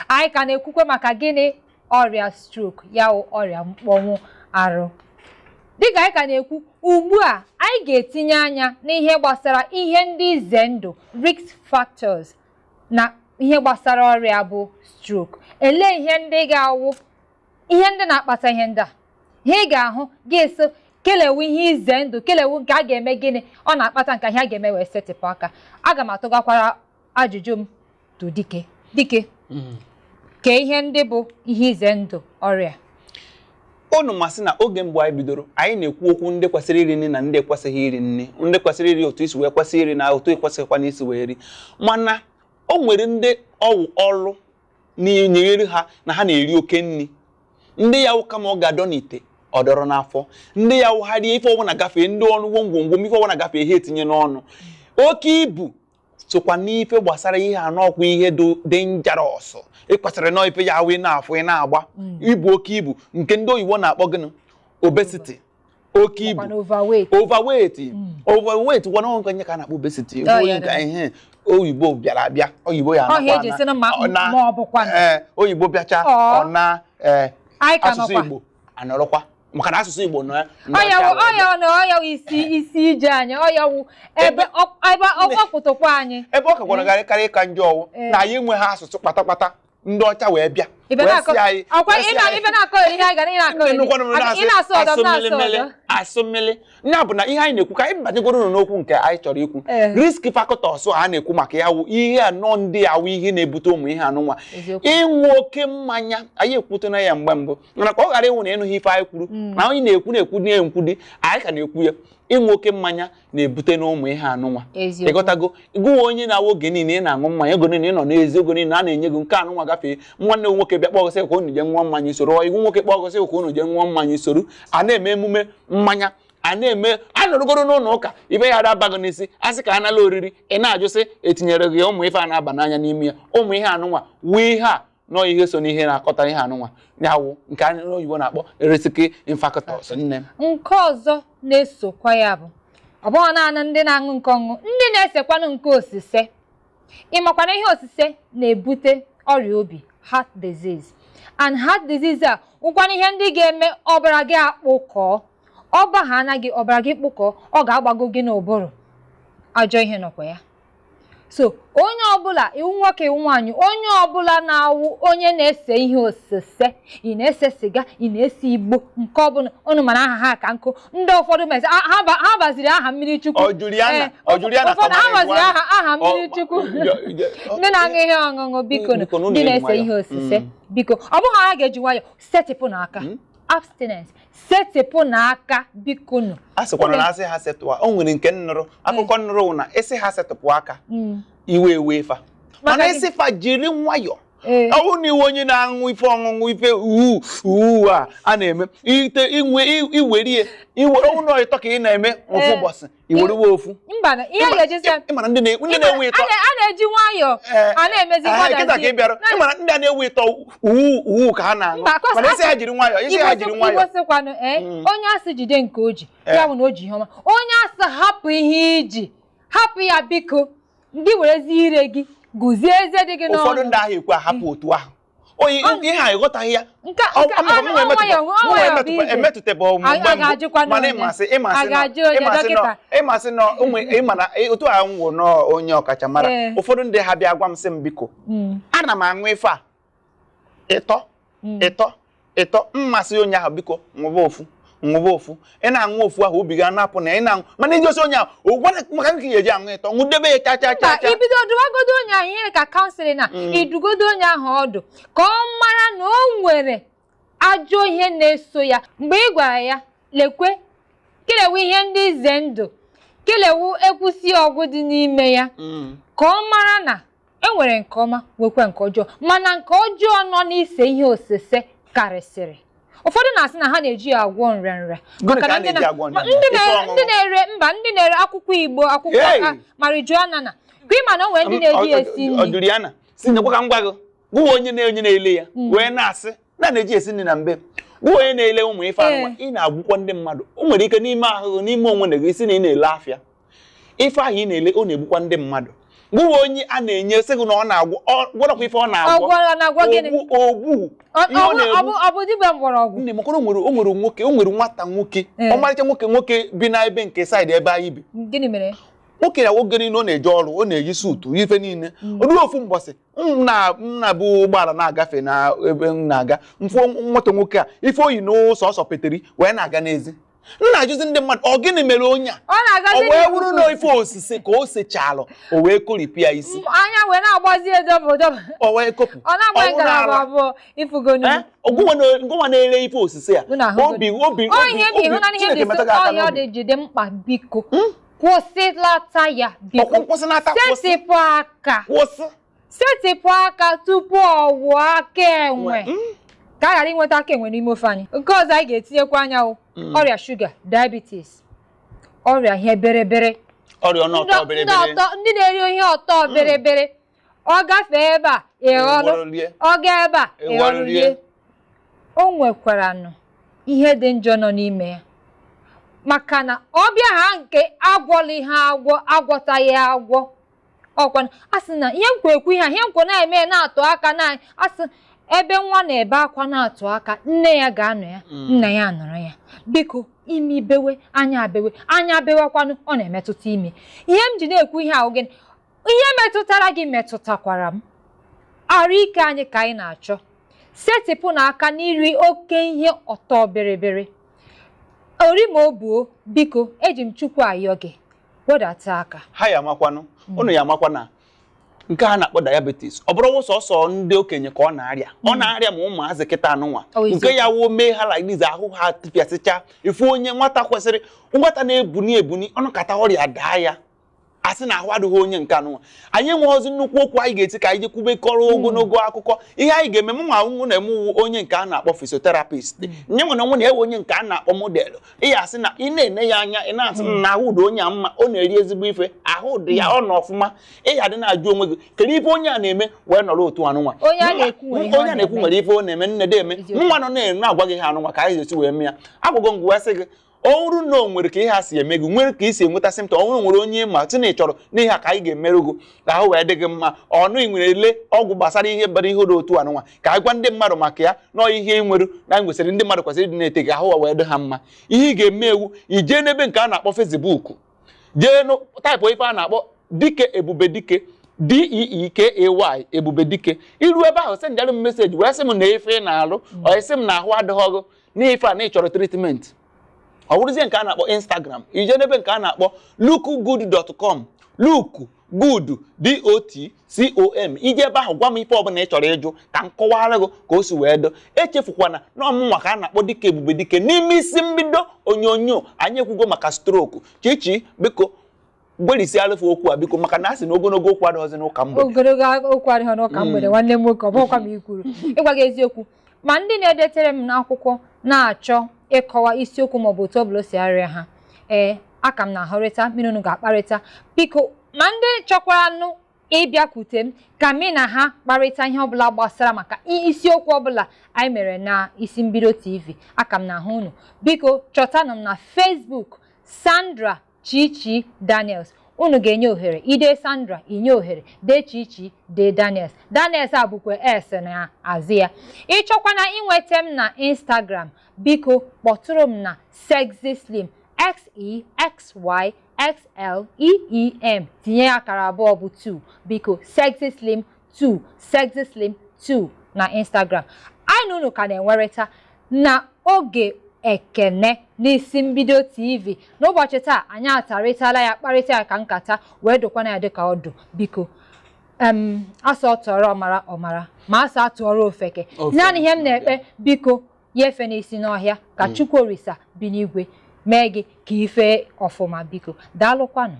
Anyị ka na-ekwukwe maka gịnị? Ọrịa stroke, ya wụ ọrịa mkpọnwụ arụ. Dịka anyị ka na-ekwu ugbu a, anyị ga-etinye anya n'ihe gbasara ihe ndị ize ndụ, risk factors, na ihe gbasara ọrịa bụ stroke. Elee ihe ndị ga-awụ ihe ndị na-akpata ihe ndị a? Ihe ị ga-ahụ ga-eso kelewu ihe ize ndụ, kelewu nke a ga-eme, gịnị ọ na-akpata, nke ihe a ga-eme wee setịpụ aka. Aga m atụgakwara ajụjụ m to Dike. Dike, kee ihe ndị bụ ihe ize ndụ ọrịa? Unu masị na oge mbụ anyị bidoro, anyị na-ekwu okwu ndị kwesịrị iri nri na ndị ekwesịghị iri nri, ndị kwesịrị iri, otu isi wee kwesị iri na otu ekwesịghịkwa n'isi wee ri. Mana o nwere ndị ọwụ ọrụ na-enyere ha na ha na-eri oke nri, ndị ya wụ kama ọ ga-adọ n'ite, ọ dọrọ n'afọ, ndị ya wụ ha rie ife ọbụla gafee, ndị ọnụ gwongwongwo ife ọbụla gafee ha etinye n'ọnụ. Oke ibu sokwa n'ife gbasara ihe anọkwa, ihe dị dangerous ịkwesịrị nọ ife ya wee na-afụ ị na-agba ibu, oke ibu nke ndị oyibo na-akpọ gịnị? Obesity, oke ibu. Makwa na overweight. Overweight, overweight gwana onye ka a na-akpọ obesity. Oh, onye ya nke dị. ihe oyibo bịara abịa, oyibo ya Ọhịa anakwa eji esi na ma ọ na- ma ọ bụkwa ee, oyibo bịacha, Ọ. ọ na ee Anyị ka asụsụ nọkwa. Igbo anọrọkwa, maka na asụsụ Igbo nọ ya ndị ọya ọcha wụ wee bịa. ọya na ọya wụ isi ije anyị, ọya wụ ebe ebe ọkpụtụkwa anyị. Ebe ọ kakwara karị ịka njọ ọwụ na anyị enweghị asụsụ kpatakpata, ndị ọcha wee bịa Ibe wee na-akọ sị anyị ọkwa wee sị ị na anyị- ibe na-akọ ihe anyị gara ị na-akọ. Ndị nnukwu ọnụ na-asị Ị na-asụ ọdọ, m asụ na-asụ mmili ọdọ. Asụ mmili ya bụ na ihe anyị na-ekwu, ka anyị banyegoro unu n'okwu nke anyị chọrọ ikwu. Risk factors a na-ekwu maka ya wụ ihe anọ ndị awụ ihe na-ebute ụmụ ihe anụnwa. Ịṅụ oke mmanya, anyị ekwutena ya mgbe mbụ, mana ka ọ ghara ịnwụ na ịnụghị ife anyị kwuru na anyị na-ekwu na-ekwu dị, anyị ka na-ekwu ya. Ịṅụ oke mmanya na-ebute n'ụmụ ihe anụnwa. Ịghọtago? Gụwa onye na-awa oge niile ị na-aṅụ mmanya, oge niile ị nọ n'ezi, oge niile a na-enye gị nke anụnwa gafee, nwanne m nwoke bịa kpọgọsị ka unu jee ṅụọ mmanya, soro iwu nwoke kpọgọsị ka unu jee ṅụọ mmanya, soro a na-eme emume mmanya a na-eme, a nọrọgoro n'ụlọ ụka, ibe ya adabaghị n'isi, a sị ka a nala oriri, ị na-ajụ sị etinyere gị ụmụ ife a na-aba n'anya n'ime ya. Ụmụ ihe anụnwa wụ ihe a nọ ihe so n'ihe na-akọta ihe anụnwa, ya wụ nke a oyibo na-akpọ risk factors, nne m. Nke ọzọ na-esokwa ya bụ, ọ bụghị naanị ndị na-aṅụ nke ọṅụṅụ, ndị na-esekwanụ nke osise. Ị makwana ihe osise na-ebute ọrịa obi, heart disease, and heart disease a wụkwana ihe ndị ga-eme ọbara gị akpụkọọ. Ọba ha anaghị ọbara gị kpụkọọ, ọ ga-agbago gị n'ụbụrụ. Ajọ ihe nọkwa ya. So onye ọbụla, iwu nwoke, iwu nwaanyị, onye ọbụla na-awụ onye na-ese ihe osise, ị na-ese siga, ị na-ese igbo, nke ọbụla unu mara aha ha ka nkụ. Ndị ụfọdụ mezi ha baziri aha mmiri chukwu. Ọ Juliana, ọ Juliana. Ụfọdụ ha ka baziri aha mmiri chukwu. Ndị na-aṅụ ihe ọṅụṅụ, biko, Biko, n'ụlọ ndị eji na-ese nwayọọ. ihe osise, biko, ọ bụghị ha ga-eji nwayọ setịpụ n'aka. Abstinence, setịpụ n'aka, biko nụ. A sịkwana na asị ha setụpụ, o nwere nke nnụrụ akụkọ nnụrụ wụ na ịsị ha setụpụ aka, iwe ewe fa. Maka Mana gị- ịsị fa jiri nwayọọ. Ọ bụrụ na iwe onye na-aṅụ ife ọṅụṅụ, ife uwu uwu a a na-eme ite inwe iwerie iwere ọnwụ na ịtọ ka ị na-eme ofu ụbọchị, iwerewe ofu. Mba, na ihe a ga-eji sị Ịmara ndị na-enwe ịtọ a na-eji nwayọọ a na-emezi. Kịta ka ị bịara, ịmara ndị a na-enwe ịtọ uwu uwu ka ha na-aṅụ. Mba, Mana isi ha jiri nwayọọ, isi ha jiri nwayọọ. Igbo sịkwanụ, ee, onye asị jide nke o ji, ya bụ na o ji ihe ọma. Onye asị hapụ ihe iji, hapụ ya, biko, gị werezi ire gị gụzie eze dị gị Ụfọdụ n'ọnụ. ndị ahụ ekwe ahapụ otu ahụ. Onye ihe a ịghọtaghị ya. Nke nke ọ nwayọọ, ọ nwayọọ bụ ije. Emetụtabụ m A mgbe mbụ, ga-ajụkwa mana n'onye. ịmasị ịmasị A ga-ajụ onye dọkịta. Ịmasị nọ onwe ịma na otu a m wụ nọọ onye ọkachamara. Ụfọdụ ndị ha bịa gwa m sị m, biko, ana m aṅụ ife a ịtọ ịtọ ịtọ. Mmasị onye ahụ, biko, ṅụba ofu, ṅụba ofu. Ị na-aṅụ ofu ahụ, obi ga na-apụ na ị na-aṅụ, mana iji osi onye ahụ ụgwọ maka nke ị ga-eji aṅụ ịtọ, ṅụdebe ya cha cha cha Mba, cha. Ibido duwagodo onye ahụ, ihe ka counseling na idugodo onye ahụ ọdụ ka ọ mara na o nwere ajọ ihe na-eso ya. Mgbe ị gwara ya lekwe kelewu ihe ndị ize ndụ, kelewu ekwusi ọgwụ dị n'ime ya, ka ọ mara na e nwere nke ọma, nwekwa nke ọjọọ, mana nke ọjọọ nọ n'ise ihe osise karịsịrị. Ụfọdụ na-asị na ha na-eji ya agwọ nrịanrịa. Gịnị Maka ka na a ndị na-eji agwọ nrịanrịa? ndị Ife ọṅụṅụ? Ndị na-ere, mba, ndị na-ere akwụkwọ igbo, akwụkwọ Hey! marijuana na ka ị ma na o nwere ndị na-eji ya esi Ọ nri. Juliana si nyekwa ka m gwa gị, gụwa onye na-onye na-ele ya wee na-asị na na-eji esi nri na mbe, gụwa onye na-ele ụmụ ife anụnwa, ị na-agwụkwa ndị mmadụ. O nwere ike n'ime ahụhụ n'ime onwe na gị isi na ị na-ele afịa ife ahụ ị na-ele, ọ na-egbukwa ndị mmadụ. Gụwa onye a na-enye sị gị na ọ na-agwọ, gwọrọkwa ife ọ na-agwọ. Ọgwọ na-agwọ gịnị? Ogbu ihe ọ na-egbu. Ọ bụ dibịa mgbọrọgwụ? Nne m, o nwere nwoke, o nwere nwata nwoke, ọmarịcha nwoke bi n'ebe nke side ebe anyị bi. Gịnị mere? Nwoke na nwoke niile ọ na-eje ọrụ, ọ na-eyi suutu ife niile. O ruo ofu mbọsị, m na-abụ ụgbọala na-agafe na ebe m na-aga, mfụ nwata nwoke a ife oyi n'ụsọ ọsọ peteri wee na-aga n'ezi. M na-ajụzi ndị mmadụ, ọ gịnị mere onye a? Ọ O wee wụrụ na ife osise ka o sechalụ, o wee koripịa isi. Anya wee na-agbazi dọbụ. O wee kopụ. Ọ na-agba ngalaba abụọ ifugonu. Gụnwa na-ere ife osise a. Obi obi obi Chineke aka n'obi. Jide mkpa biko. Kwụsịlata ya biko. Setịpụ aka. Setịpụ aka tupu ọ wụọ aka enwe. Ka a ghara inweta aka enwe n'ime ofe anyị. Nke ọzọ anyị ga-etinyekwa anya ọrịa shuga, diabetes, ọrịa ihe berebere, ọrịa ọtọ berebere, ndị na-eri ihe ọtọ berebere. Ọ gafee ebe a ịghọrọ, ọ gaa ebe a ịghọrọ. O nwekwaranụ ihe dị njọ nọ n'ime ya, maka na ọbịa ha nke agwọla ihe agwọ, agwọtaghị agwọ. Ọkwa a sị na ihe nkwa ekwu ihe ihe nkwa na-eme na-atụ aka na asị ebe nwa na-ebe akwa na-atụ aka, nne ya ga-anọ ya, nna ya anọrọ ya. Biko imi bewe, anya bewe, anya bewekwanụ, ọ na-emetụta imi. Ihe m ji na-ekwu ihe ahụ gịnị? Ihe metụtara gị metụtakwara m. Arụ ike anyị ka anyị na-achọ. Setịpụ n'aka n'iri oke ihe ọtọ bịrịbịrị. Ori ma o buo, biko eji m Chukwu ayọ gị, wedata aka. Ha ya amakwanụ, unu ya amakwa na nke a na-akpọ diabetes ọ bụrụ sọsọ ndị okenye ka ọ na-arịa, ọ na-arịa ma ụmụazị kịta anụnwa nke ya wuo mee ha like this, ahụ ha tịpịasịcha. Ifu onye nwata kwesịrị nwata na-ebuni ebuni ọnụkata ọrịa daa ya, asị na ahụ adịghị onye nke anụnwa. Anyị enweghịzi nnukwu okwu anyị ga-eti ka anyị jekwubekọrọ ogologo akụkọ ihe anyị ga-eme. Mụ nwa nwụ na-eme onye nke a na-akpọ physiotherapist, nye nwere onwe na-ewe onye nke a na-akpọ model. Ị asị na ị na-ene ya anya, ị na-asị na ahụ dị onye a mma, ọ na-eri ezigbo ife, ahụ dị ya, ọ nọ ọfụma. Ị ya dị na-ajụ onwe gị kedu ife onye a na-eme wee nọrọ otu anụnwa. Onye a na-ekwu nwere ife ọ na-eme, nne eme nwa nọ na-agwa gị ha anụnwa ka anyị ga-esi wee mee ya. Agwụgo ngwa sị gị ọ bụrụ na o nwere ka ihe a si eme gị, nwere ka ị si enweta symptom, ọ bụrụ nwere onye ma sị na ị chọrọ n'ihe a ka anyị ga-emerụ gị ka ahụ wee dị gị mma, ọnụ ị nwere ele ọgwụ gbasara ihe bara ihe dị otu anụnwa ka anyị gwa ndị mmadụ maka ya nọọ ihe ị nwere na anyị nwesịrị ndị mmadụ kwesịrị ịdị na-ete ka ahụ wee dị ha mma. Ihe ị ga-eme ewu, i jee n'ebe nke a na-akpọ Facebook, jee taịpụ ife a na-akpọ Dike Ebube Dike, DEEKAY Ebube Dike. Iru ebe ahụ sendịara m meseji wee sị m na ife ị na-alụ, ọ sị m na ahụ adịghị ọgụ n'ife a na ị chọrọ treatment. Ọ bụrụzie nke a na-akpọ Instagram, ije n'ebe nke a na-akpọ lookgood.com, lookgood.com, ije ebe ahụ gwa m ife ọbụla ị chọrọ ịjụ ka m kọwara gị ka o si wee do. Echefukwana na ọmụnwa ka a na-akpọ Dike Ebube Dike. N'ime isi mbido onyonyo anyị ekwugo maka stroku. Chichi biko gwerisi alụfụ okwu a biko, maka na a sị na ogologo okwu adịghịzi n'ụka mgbede. Ogologo okwu adịghị n'ụka mgbede nwanne m nwoke, ọ bụghịkwa m ikwuru ịgwa gị eziokwu. Ma ndị na-edetere m n'akwụkwọ na-achọ ịkọwa isiokwu maọbụ otu ọbụla o si arịa ha, ee aka m na-ahụrịta mmiri unu ga-akparịta. Biko ma ndị chọkwara nụ ịbịakwute m ka mị na ha kparịta ihe ọbụla gbasara maka isiokwu ọbụla anyị mere na isi mbido TV, aka m na-ahụ unu. Biko chọtanụ m na Facebook, Sandra Chichi Daniels. Unu ga-enye ohere ide Sandra, inye ohere dee Chichi, dee Daniels. Daniels a bụkwa S na azụ ya. Ịchọkwana inweta m na Instagram, biko kpọtụrụ m na Sexy Slim, XEXYXLEEM, tinye akara abụọ bụ 2. Biko Sexy Slim 2, Sexy Slim 2 na Instagram. Anyị na unu ka na-enwerịta na oge ekene n'isi mbido TV n'ụbọchị taa. Anyị atarịtala ya, kparịta ya ka nkata wee dokwana ya dịka ọdụ. Biko asọ tọrọ ọmara ọmara ma asọ atụọrọ ofeke. Naanị ihe m na-ekpe biko ya efe n'isi n'ọhịa ka Chukwu Orisa bi n'igwe mee gị ka ife ọfụma. Biko daalụkwanụ.